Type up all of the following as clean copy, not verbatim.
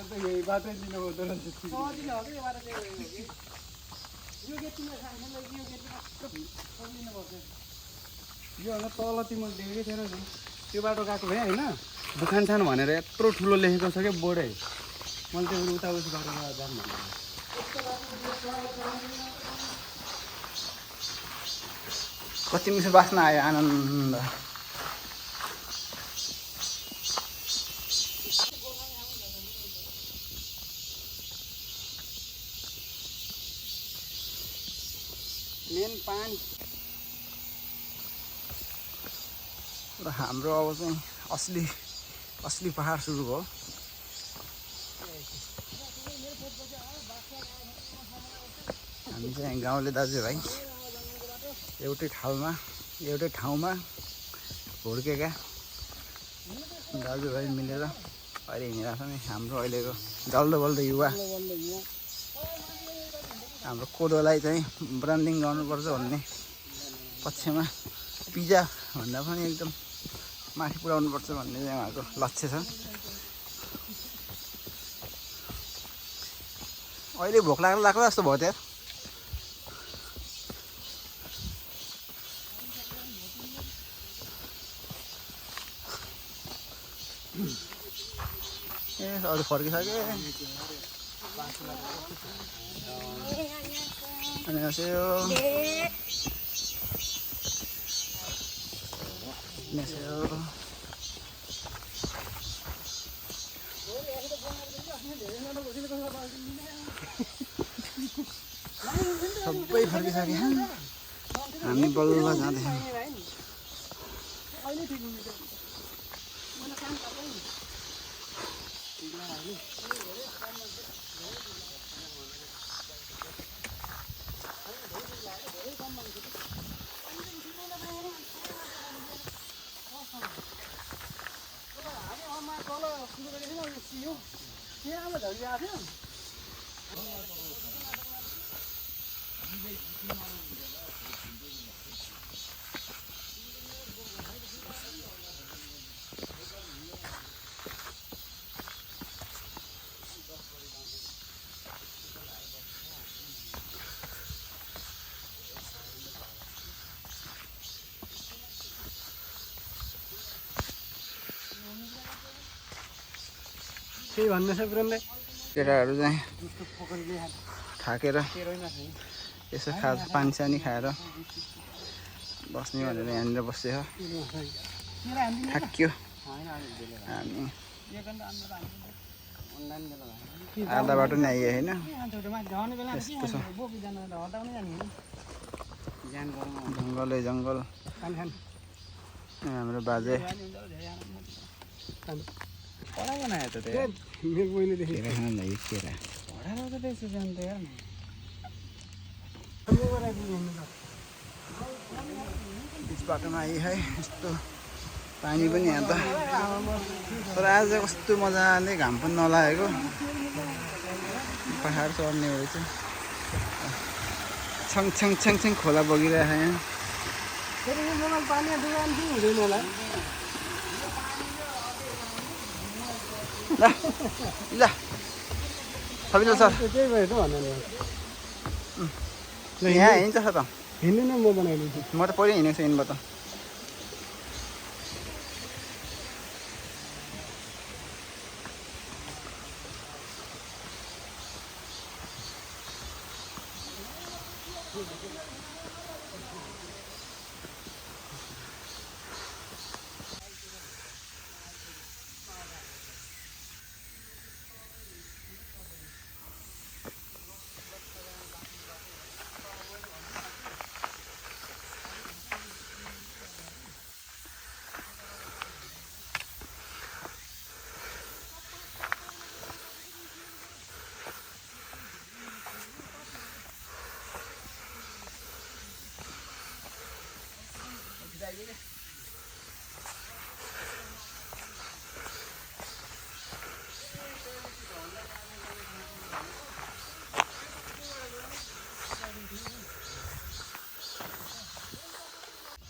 त यही बाटै दिनु हुँदो रहेछ सजिलो हो कि यो बाटो चाहिँ हो कि यो गेटमा सानसानो यो गेटमा सजिनुपर्छ यो होला तल तिमीले देखेकै थिएन नि त्यो बाटो गएको भए होइन दुखान छान भनेर यत्रो ठुलो लेखेको छ क्या बोर्डै मैले त्यो उताउति गरेर जाम भनेर कति मिठो बास्ना आयो आनन्द मेन पानी र हाम्रो अब चाहिँ असली पहाड सुरु भयो हामी चाहिँ गाउँले दाजुभाइ एउटै ठाउँमा हुर्केका दाजुभाइ मिलेर अहिले हिँडिरहेको छ नि हाम्रो अहिलेको जल्दो बल्दो युवा हाम्रो कोदोलाई चाहिँ ब्रान्डिङ गर्नुपर्छ भन्ने पक्षमा पिज्जा भन्दा पनि एकदम माथि पुर्याउनुपर्छ भन्ने चाहिँ उहाँको लक्ष्य छ अहिले भोक लाग्ला जस्तो भयो त्यहाँ ए अरू फर्किसके सबै फर्किसके हामी बल्ल जाँदैछौँ केही भन्ने छ पुरन्दै केटाहरू चाहिँ थाकेर यसो पानी सानी खाएर बस्ने भनेर यहाँनिर बसेछ थाक्यो हामी आधा बाटो नै आइयो होइन यस्तो छ जङ्गल हाम्रो बाजे पढा बनायो त त्यो केरा खान लागि केरा पढाएर त त्यसो जान्थ्यो यार बिच बाटोमा आइयो है यस्तो पानी पनि यहाँ त तर आज कस्तो मजाले घाम पनि नलागेको पहाड चढ्ने भएछ छङ खोला बगिरहेको यहाँ ल सबिना सर त्यही भयो त यहाँ हिँड्छ त हिँड्नु न म बनाइदिन्छु म त पहिले हिँडेको छु यिनबाट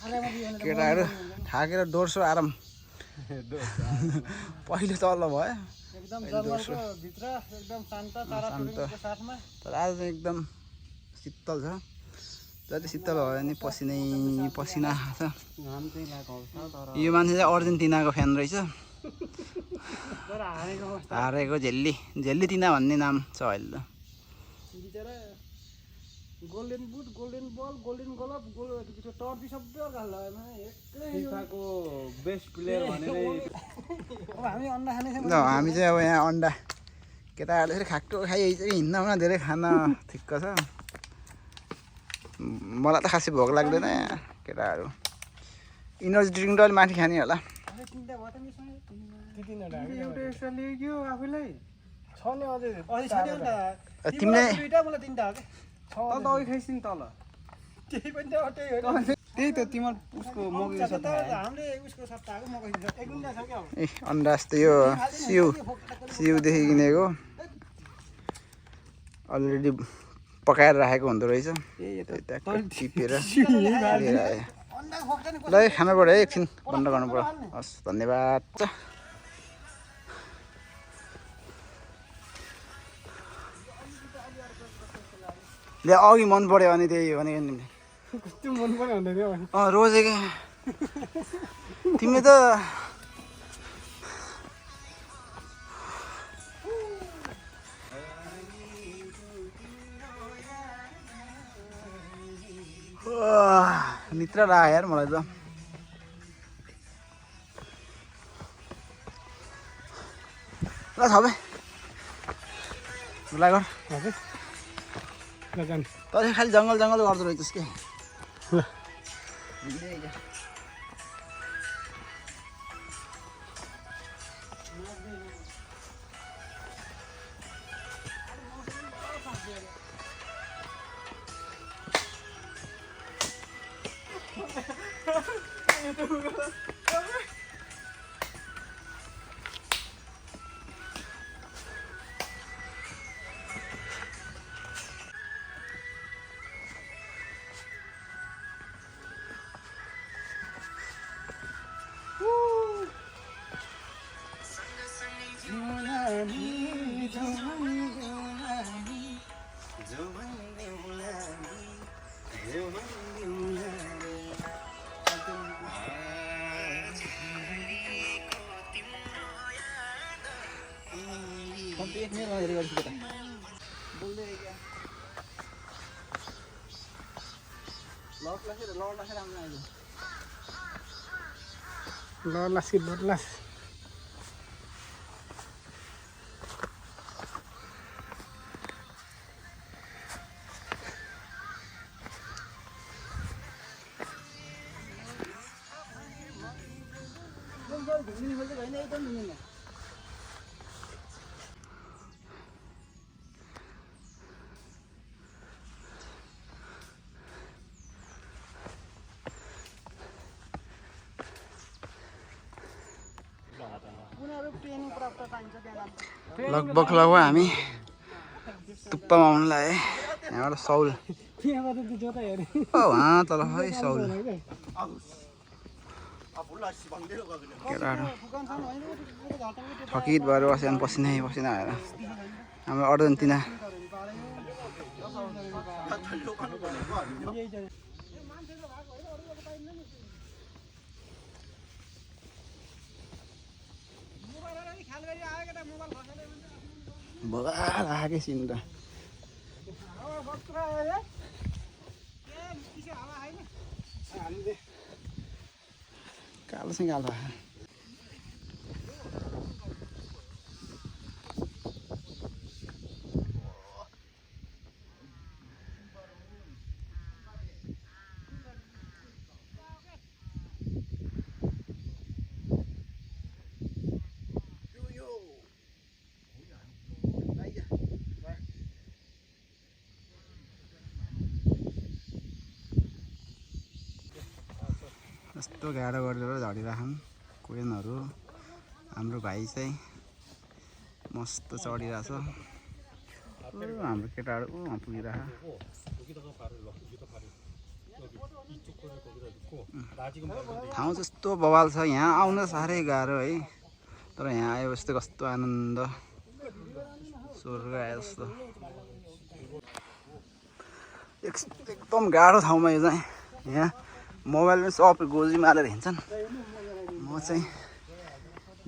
केटाहरू थाकेर डोर्सो आराम पहिले तल भयो एकदम जङ्गलको भित्र एकदम शान्त चराचुरुङ्गीको साथमा। तर आज चाहिँ एकदम शीतल छ। जति शीतल भयो भने पसिनै पसिना छ। घाम चाहिँ लागेको छ तर यो मान्छे चाहिँ अर्जेन्टिनाको फ्यान रहेछ। तर हारेको अवस्था हारेको झेल्ली टिना भन्ने नाम छ अहिले त। बिचरा गोल्डन बुट, गोल्डन बल, गोल्डन ग्लोभ, टर्फी सबै अर्काले लगाएमा फिफाको बेस्ट प्लेयर भनेर अब हामी अन्डा खाने ल हामी चाहिँ अब यहाँ अन्डा केटाहरूले फेरि खाएको खाइहाल्छ कि हिँड्नमा धेरै खाना ठिक्क छ। मलाई त खासै भोक लाग्दैन केटाहरू इनर्जी ड्रिङ्क त अलिक माथि खाने होला। तिनवटा भयो त मिसँग एउटा एक्स्ट्रा ल्याइयो आफूलाई छ नि अझै छ नि अन्त तिमीले दुईवटा मलाई तिनवटा हो क्या तल त अघि खाइस् नि तल त्यही पनि त त्यही हो नि त्यही त तिम्रो उसको मकै सट्टा हामीले उसको सट्टा आएको मकै एक गुन्डा छ क्या ए अन्डा जस्तो यो सिउदेखि किनेको अलरेडी पकाएर राखेको हुँदो रहेछ। टिपेर लिएर आयो। ल खानु पऱ्यो है एकछिन बन्द गर्नु पऱ्यो। हस् धन्यवाद। ले अघि मन पऱ्यो भने त्यही हो भने कस्तो मन पर्यो भन्दै थियो रोजेको तिमीले त निद्रा लाग्यो यार मलाई त। ल छ भाइ ल गर तर खालि जङ्गल गर्दो रहेछस् के। लड्लास कि लड्लास लगभग हामी टुप्पामा आउनु लाग्यो। यहाँबाट सौल वहाँ तल है सौल केटाहरू थकित भएर बस्यो पसिना आएर हाम्रो अर्जेन्टिना भोगा राखेकै सिन त कालो चाहिँ कालो यस्तो गाह्रो गरेर झरिराखौँ कोरेनहरू। हाम्रो भाइ चाहिँ मस्त चढिरहेछ। हाम्रो केटाहरू वहाँ पुगिरह ठाउँ जस्तो बवाल छ। यहाँ आउन साह्रै गाह्रो है। तर यहाँ आएपछि त कस्तो आनन्द स्वर्ग आए जस्तो एकदम गाह्रो ठाउँमा यो चाहिँ यहाँ मोबाइलमा सबै गोजी मारेर हिँड्छन् म चाहिँ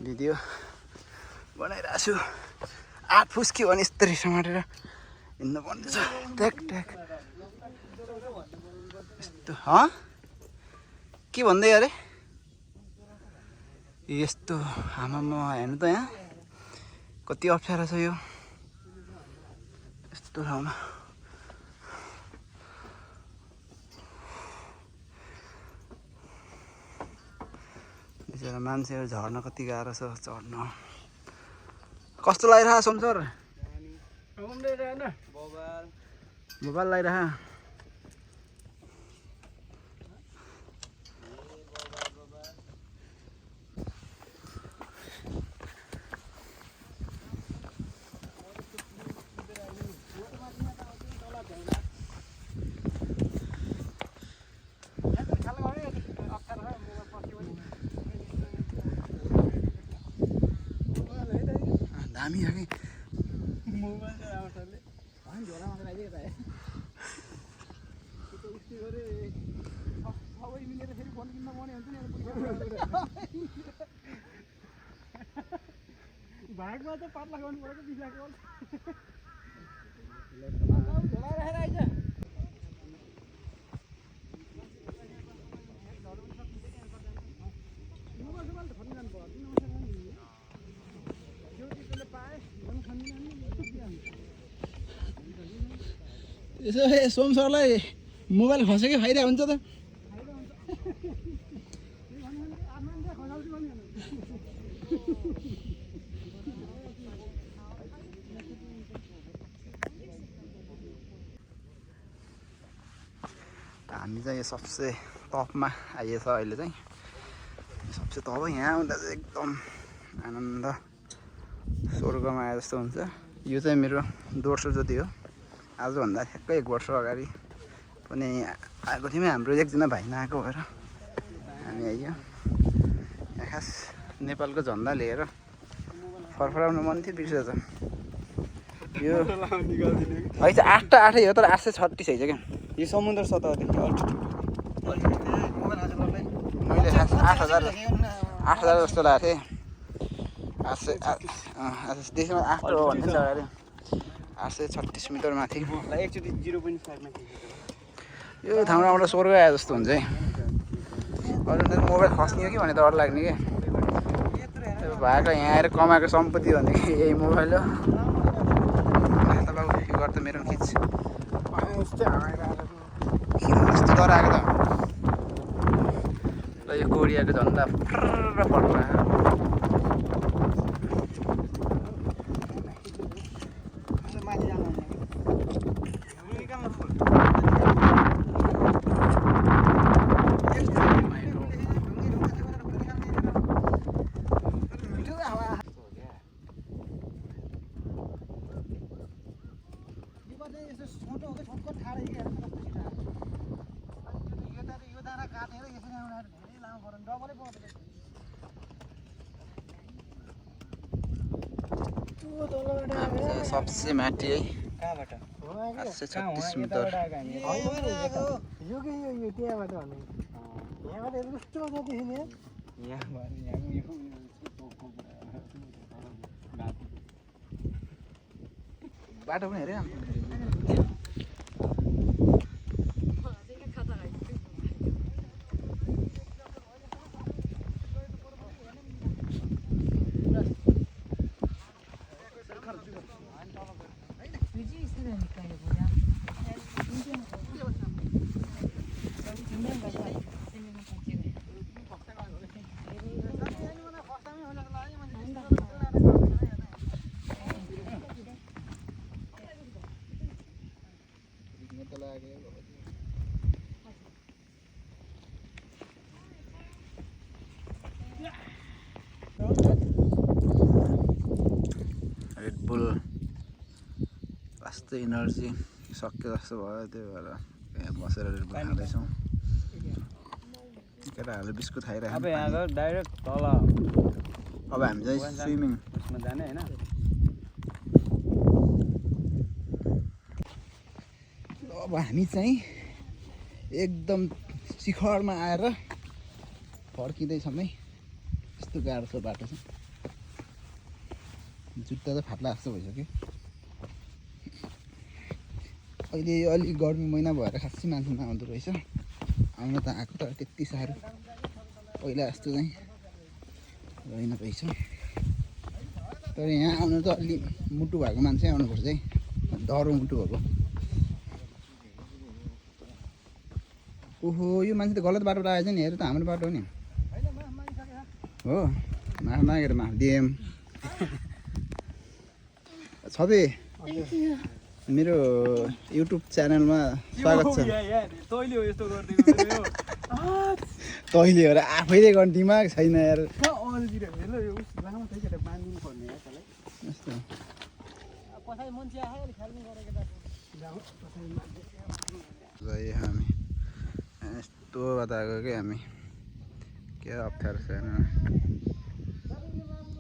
भिडियो बनाइरहेको छु 8 फुस्क्यो भने यस्तरी समाटेर हिँड्नु पर्ने छ ट्याक ट्याक यस्तो के भन्दै अरे यस्तो आमामा हेर्नु त यहाँ कति अप्ठ्यारो छ यो यस्तो ठाउँमा बिचरा मान्छेहरू झर्न कति गाह्रो छ चढ्न कस्तो लागिरहेको सोम सर मोबाइल लागिरहेको दामी हो कि मोबाइल चाहिँ आउँछले होइन झोला मात्र आइदिएको त सबै मिलेर फेरि फोन किन्न पर्ने हुन्छ नि भागमा चाहिँ 5 लाख आउनु पर्छ 20 लाख झोला राखेर आइज मोबाइल त खन्नु जानु पर्छ यसो सोम सरलाई मोबाइल खसेकै फाइदा हुन्छ त हामी चाहिँ यो सबसे टपमा आइएछ अहिले चाहिँ सबसे तब यहाँ आउँदा चाहिँ एकदम आनन्द स्वर्गमा आए जस्तो हुन्छ यो चाहिँ मेरो दोस्रो जति हो आजभन्दा ठ्याक्कै 1 वर्ष अगाडि पनि आएको थियौँ हाम्रो एकजना भाइ नआएको भएर हामी आइयो यहाँ खास नेपालको झन्डा लिएर फरफराउनु मन थियो बिर्सेछ यो है चाहिँ 8 त 8 हो तर 836 है क्या यो समुद्र सतहदेखि मैले 8,000 जस्तो लागेको थिएँ 836 हो भन्ने छ अरे 836 मिटर माथि एकचोटि 0.5 मा यो ठाउँबाट स्वर्ग आए जस्तो हुन्छ है अरू त मोबाइल खस्ने हो कि भने डर लाग्ने क्या भएको यहाँ आएर कमाएको सम्पत्ति भनेको यही मोबाइल हो यो गर्दा त मेरो खिच कस्तो डर आएको त ल यो कोरियाको झन्डा फर्र फर्रा सबसे माथि है कहाँबाट 836 मिटर यो त्यहाँबाट भने यहाँबाट कस्तो देखिने बाटो पनि हेऱ्यो रेडबुल वास्तै एनर्जी सक्यो जस्तो भयो त्यही भएर यहाँ बसेर रेडबुल खाँदैछौँ केटाहरूले बिस्कुट खाइरहेको अब यहाँ डाइरेक्ट तल अब हामी चाहिँ स्विमिङ उसमा जाने होइन अब हामी चाहिँ एकदम शिखरमा आएर फर्किँदैछौँ है यस्तो गाह्रो छ बाटो चाहिँ जुत्ता त फाट्ला जस्तो भइसक्यो अहिले अलिक गर्मी महिना भएर खासै मान्छे नआउँदो रहेछ आउन त आएको तर त्यति साह्रो पहिला जस्तो चाहिँ रहेन रहेछ तर यहाँ आउनु त अलि मुटु भएको मान्छे आउनुपर्छ है डह्रो मुटु भएको ओहो यो मान्छे त गलत बाटोबाट आएछ नि हेर त हाम्रो बाटो हो नि हो माफ मागेर माफ दिएँ छबे मेरो युट्युब च्यानलमा स्वागत छ तैँले हो यस्तो गरिदिएको तैँले हो र आफैले गर्ने दिमाग छैन यार यस्तो हामी यस्तो बताएको कि हामी के अप्ठ्यारो छैन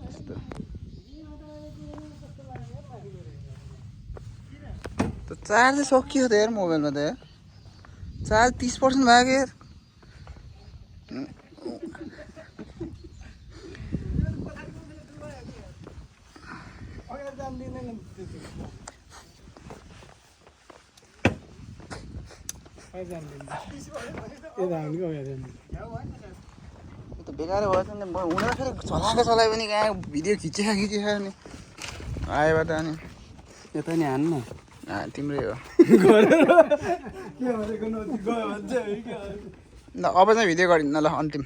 यस्तो त चार्ज चाहिँ सकियो त यार मोबाइलमा त यार चार्ज 30% भयो कि यार त बेकार भएछ नि हुन त फेरि चलायो भने कहाँ भिडियो खिचेको अनि आयोबाट अनि यता नि हान्न तिम्रै हो ल अब चाहिँ भिडियो गरिन्न ल अन्तिम